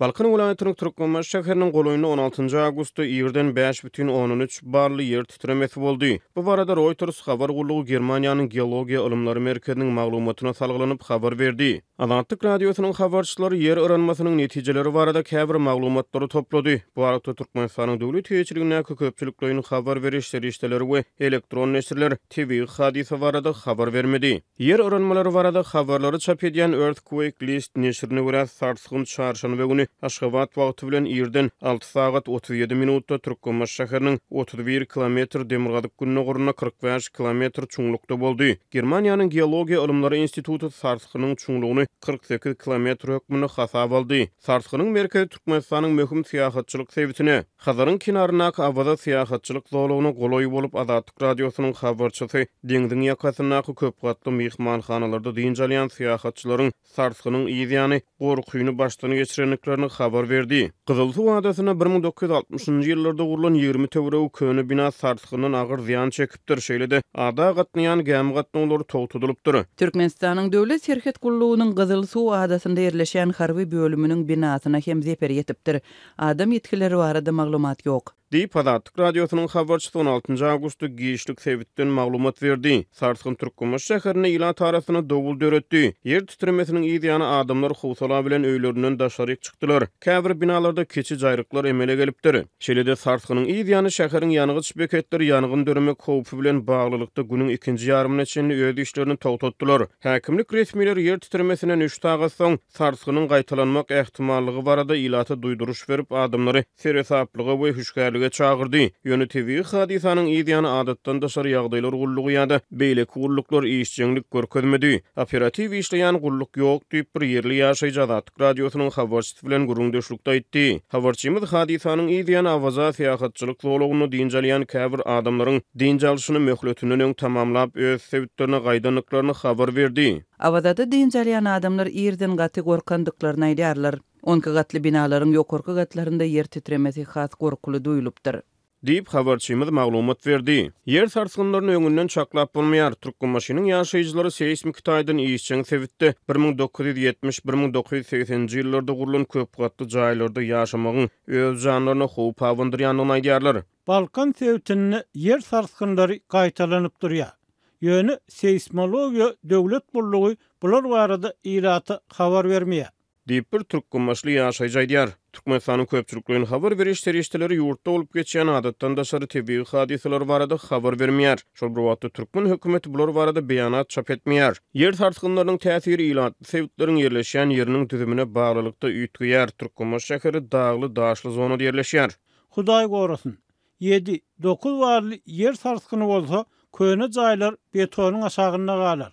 Balkan welaýatynyň Türkmenbaşy şäheriniň golaýynda on altynjy awgustda irden 5,3 bally ýer titremesi boldy. Bu barada Reuters habar gullugy Germaniýanyň Geologiýa ylymlary merkeziniň maglumatyna salgylanyp habar berdi. Azatlyk Radiosynyň habarçylary ýer yranmasynyň netijeleri barada käbir maglumatlary toplady. Bu aralykda Türkmenistanyň döwlet eýeçiligindäki köpçülikleýin habar beriş serişdeleri we elektron neşirler tebigy hadysa barada habar bermedi. Ýer yranmalary barada habarlary çap edýän Earthquake List neşirine görä, sarsgyn çarşenbe güni Aşgabat wagty bilen irden alty sagat 37 minutda Türkmenbaşy şäheriniň 31 kilometr demirgazyk-gündogarynda 45 kilometr çuňlukda boldy. Germaniýanyň Geologiýa ylymlary instituty sarsgynyň çuňlugyny 48 kilometr hökmünde hasaba aldy. Sarsgynyň merkezi Türkmenistanyň möhüm syýahatçylyk sebitine, Hazaryň kenaryndaky Awaza syýahatçylyk zolagyna golaý bolup, Azatlyk Radiosynyň habarçysy deňziň ýakasyndaky köp gatly myhmanhanalarda dynç alýan syýahatçylaryň sarsgynyň yz ýany gorkyny başdan geçirendiklerini habar berdi. Gyzylsuw adasynda 1960-njy ýyllarda gurlan 20 töweregi köne bina sarsgyndan agyr zyýan çekipdir, şeýle-de ada gatnaýan gämi gatnawlary togtadylypdyr. Türkmenistanyň Döwlet serhet gullugynyň Gyzylsuw adasynda ýerleşýän harby bölüminiň binasyna hem zeper ýetipdir. Adam ýitgileri barada maglumat ýok. Diýip, Azatlyk Radiosynyň habarçysy on altynjy awgustda giçlik sebitden maglumat berdi. Sarsgyn Türkmenbaşy şäherinde ilat arasynda dowul döretdi. Ýer titremesiniň yz ýany adamlar howsala bilen öýlerinden daşaryk çykdylar. Käbir binalarda kiçi jaýryklar emele gelipdir. Şeýle-de, sarsgynyň yz ýany şäheriň ýangyç beketleri ýangyn döremek howpy bilen baglylykda günüň ikinji ýarymyna çenli öz işlerini togtatdylar. Häkimlik resmileri ýer titremesinden üç sagat soň, sarsgynyň gaýtalanmak ähtimallygy barada ilata duýduryş berip, adamlary seresaplyga we hüşgärlige çagyrdy. Ýöne tebigy hadysanyň yz ýany adatdan daşary ýagdaýlar gullugy ýa-da beýleki gulluklar işjeňlik görkezmedi. Operatiw işleýän gulluk ýok diýip, bir ýerli ýaşaýjy Azatlyk Radiosynyň habarçysy bilen gürrüňdeşlikde aýtdy. Habarçymyz hadysanyň yz ýany Awaza syýahatçylyk zolagynda dynç alýan käbir adamlaryň dynç alşyny möhletinden öň tamamlap, öz sebitlerine gaýdandyklaryny habar berdi. Awazada dynç alýan adamlar irden gaty gorkandyklaryny aýdýarlar. Onki gatly binalaryň ýokarky gatlarynda ýer titremesi has gorkuly duýulypdyr. Diýip, habarçymyz maglumat berdi. Ýer sarsgynlaryny öňünden çaklap bolmaýar. Türkmenbaşynyň ýaşaýjylary seýsmiki taýdan işjeň sebitde 1970, 1980-nji ýyllarda gurlan köp gatly jaýlarda ýaşamagyň öz janlaryna howp abandyrýandygyny aýdýarlar. Balkan sebitinde ýer sarsgynlary gaýtalanyp durýar. Ýöne seýsmologiýa döwlet gullugy bular barada ilata habar bermeýär. Diýip, bir türkmenbaşyly ýaşaýjy aýdýar. Türkmenistanyň köpçülikleýin habar beriş serişdeleri ýurtda bolup geçýän adatdan daşary tebigy hadysalar barada habar bermeýär. Şol bir wagtda, türkmen hökümeti bular barada beýanat çap etmeýär. Ýer sarsgynlarynyň täsiri ilatly sebitleriň ýerleşýän ýeriniň düzümine baglylykda üýtgeýär. Türkmenbaşy şäheri dagly, daşly zonada ýerleşýär. Hudaý gorasyn, ýedi, dokuz barly ýer sarsgyny bolsa, köne jaýlar betonyň aşagynda galar.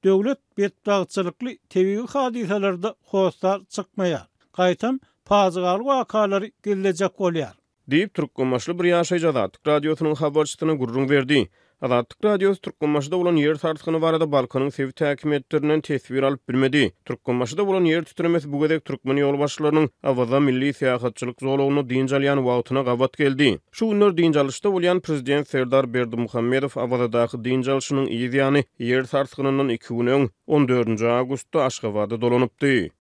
Döwlet betbagtçylykly tebigy hadysalarda hossar çykmaýar. Gaýtam, pajygaly wakalary gizlejek bolýar. Diýip, türkmenbaşyly bir ýaşaýjy Azatlyk Radiosynyň habarçysyna gürrüň berdi. Azatlyk Radiosy Türkmenbaşyda bolan ýer sarsgyny barada Balkanyň sebit häkimiýetlerinden teswir alyp bilmedi. Türkmenbaşyda bolan ýer titremesi bu gezek türkmen ýolbaşçylarynyň Awaza milli syýahatçylyk zolagynda dynç alýan wagtyna gabat geldi. Şu günler dynç alyşda bolýan prezident Serdar Berdimuhamedow Awazadaky dynç alşynyň yz ýany ýer sarsgynyndan iki gün öň, on dördünji awgustda Aşgabada dolanypdy.